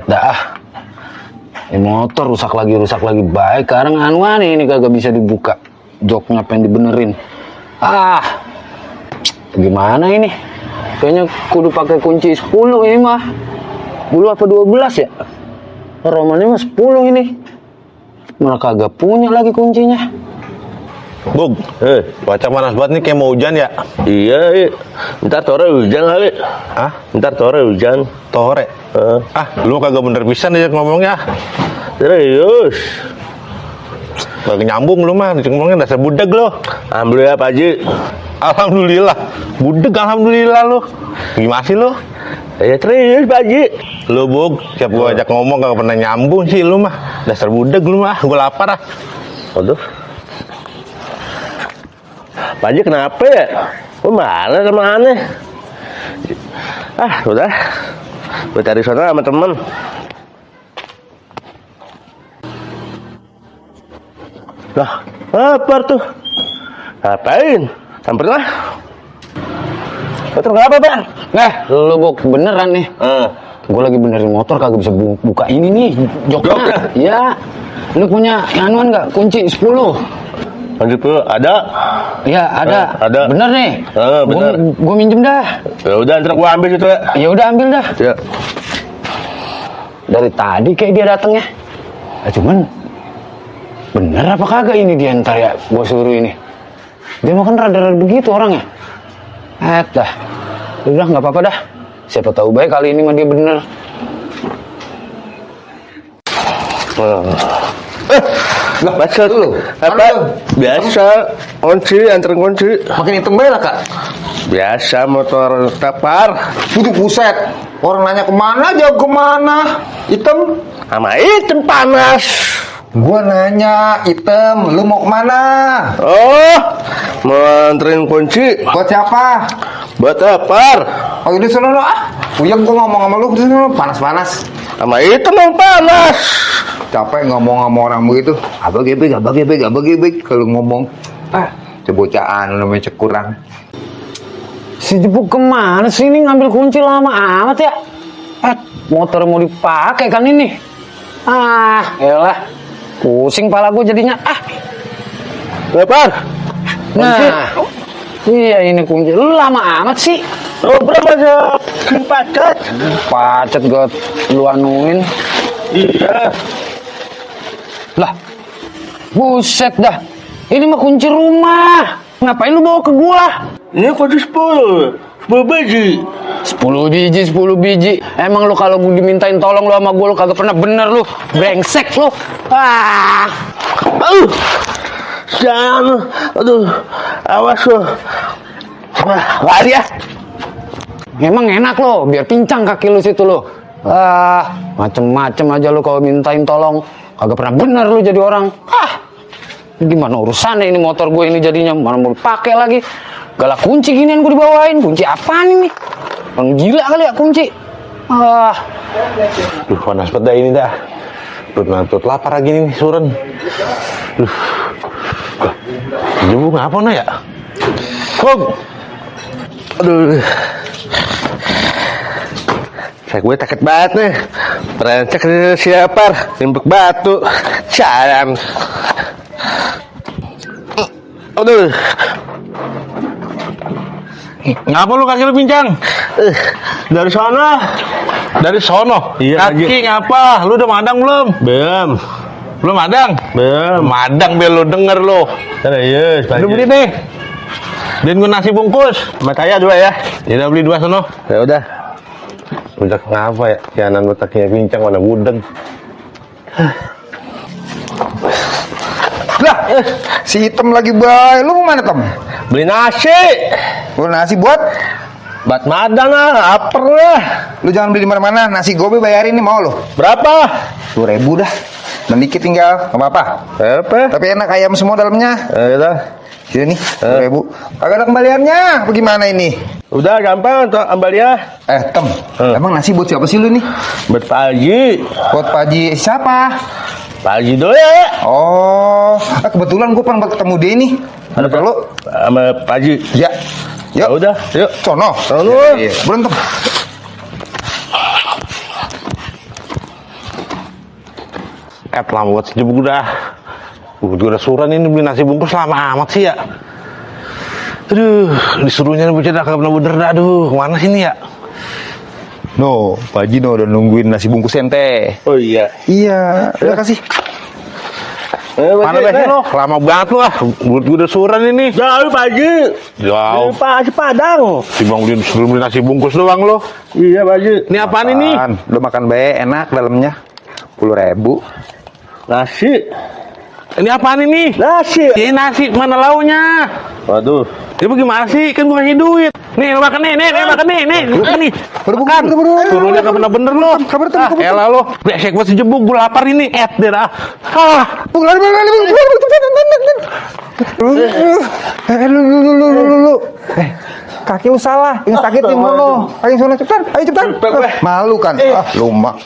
dah. Motor rusak lagi baik. Sekarang anuan ini kagak bisa dibuka. Joknya pengen dibenerin. Gimana ini? Kayaknya kudu pakai kunci 10 ini mah. Dulu apa 12 ya? Romannya mah 10 ini. Malah kagak punya lagi kuncinya. Bug, cuaca panas banget nih kayak mau hujan ya? Iya, ntar sore hujan kali. Ntar sore hujan. Tore. Lu kagak bener pisan aja ngomongnya. Serius. Kagak nyambung lu mah, ngomongnya dasar budak lu. Alhamdulillah Pak Haji. Alhamdulillah. Budak alhamdulillah lu. Gimana sih lu? Ya serius Pak Haji. Lu Bug, siap gua ajak ngomong kagak pernah nyambung sih lu mah. Dasar budak lu mah, gua lapar ah. Waduh. Pak Haji kenapa ya? Kok mana sama aneh? Udah. Gue cari sana sama temen. Lah, apa tuh? Ngapain? Samperin lah. Motor kenapa bang? Lu Bok, beneran nih. Gue lagi benerin motor kagak bisa buka ini nih joknya. Ya. Lu punya anuan nggak? Kunci 10. Lanjut dulu, ada? Ya ada. Ada. Bener nih. Bener. Gue minjem dah. Ya udah, ntar gua ambil itu ya. Ya udah ambil dah. Ya. Dari tadi kayak dia datang ya. Cuman bener apa kagak ini dia ntar ya gue suruh ini. Dia mau kan rada-rada begitu orangnya. Dah. Udah nggak apa-apa dah. Siapa tahu baik kali ini mah dia bener. Baca dulu. Apa? Biasa. Kunci, anterin kunci. Makin hitam banget Kak. Biasa motor tapar. Butuh buset. Orang nanya kemana, jauh kemana. Hitam. Sama hitam panas. Gua nanya hitam, lu mau kemana? Oh, mau anterin kunci. Buat siapa? Buat tapar. Oh ini sono lo Uyang gua ngomong sama lu sono panas-panas. Sama hitam yang panas. Capek ngomong sama orang begitu. Abang gebek kalau ngomong. Cebocahan namanya cekurang. Si Jepuk kemana sih ini ngambil kunci lama amat ya? Motor mau dipakai kan ini? Elah. Pusing pala gue jadinya. Tapar. Nah. Iya ini kunci. Lu lama amat sih. Berapa sih? Pacet gue lu anuin. Iya. Lah. Buset dah. Ini mah kunci rumah. Ngapain lu bawa ke gua? Ini kunci 10 biji. 10 biji. Emang lu kalau gue dimintain tolong lu sama gua lu kagak pernah bener lu. Brengsek lu. Jangan. Aduh. Awas lu. Lari ya. Emang enak lo, biar pincang kaki lu situ lo. Macem-macem aja lu kalau mintain tolong. Kagak pernah bener lu jadi orang. Gimana urusannya ini motor gue ini jadinya, mana mau dipakai lagi. Galak kunci ginian gue dibawain. Kunci apaan ini? Orang gila kali ya kunci. Panas banget dah ini dah. Perut lapar lagi nih suren. Ibu ngapa nih ya? Kok? Aduh. Kayak gue takut banget nih. Rencek siapa? Timbuk batu. Jalan. Aduh. Ngapa lu kaki lu pincang? Dari sana. Dari sono. Iya, kaki ngapa? Lu udah madang belum? Belum madang? Belum. Madang biar lu denger lu. Serius, Udah beli nih. Beliin gue nasi bungkus. Sama saya 2 ya. Ya udah beli 2 sono. Ya udah. Budak ngapa ya? Kianan lu kakinya pincang mana budeng. Lah, si hitam lagi bay. Lu mau mana Tom? Beli nasi. Lu nasi buat? Buat madang lah, lapar lah. Lu jangan beli di mana-mana. Nasi gobe bayarin nih mau lu. Berapa? 10.000 dah. Dan dikit tinggal, nggak apa-apa. Apa? Tapi enak ayam semua dalamnya. Udah. Sini nih, 10.000. Kagak ada kembaliannya. Bagaimana ini? Udah gampang untuk ambil ya. Tem, emang nasi buat siapa sih lu nih? Buat Pak Haji. Buat Pak Haji siapa? Pak Haji dulu ya. Oh, kebetulan gue pernah ketemu dia nih. Ada perlu? Sama Pak Haji. Ya. Ya Yuk, udah, yuk. sono. Sono. Iya. Berantem. lama banget sih jebuk udah. Gue udah suran ini beli nasi bungkus lama amat sih ya. Aduh, disuruhnya nih bocah dah kagak bener dah. Aduh, kemana sih ini ya? No, Pak Haji no udah nungguin nasi bungkus ente. Oh iya. Iya, udah kasih. Mana besok lo? Lama banget lo ah. Buat gue udah suran ini. Jauh Pak Haji. Jauh. Pak Haji Padang. Timbang beli nasi bungkus doang lo. Iya Pak Haji. Ini apaan ini? Lo makan bae enak dalamnya. 10.000. Nasi. Ini apaan ini? Nasi. Ini nasi, mana launya? Waduh. Ini bagaimana sih? Kan gue kasih duit. Nih, lo makan nih, makan nih, makan nih. Makan. Suruhnya gak pernah bener lo. Elah lo. Besek gue sejebuk, gue lapar ini. Deh dah. Lu. Kaki lu salah. Yang sakit yang lo. Ayo sana cepetan. Ayo cepetan. Malu kan? Lu mak.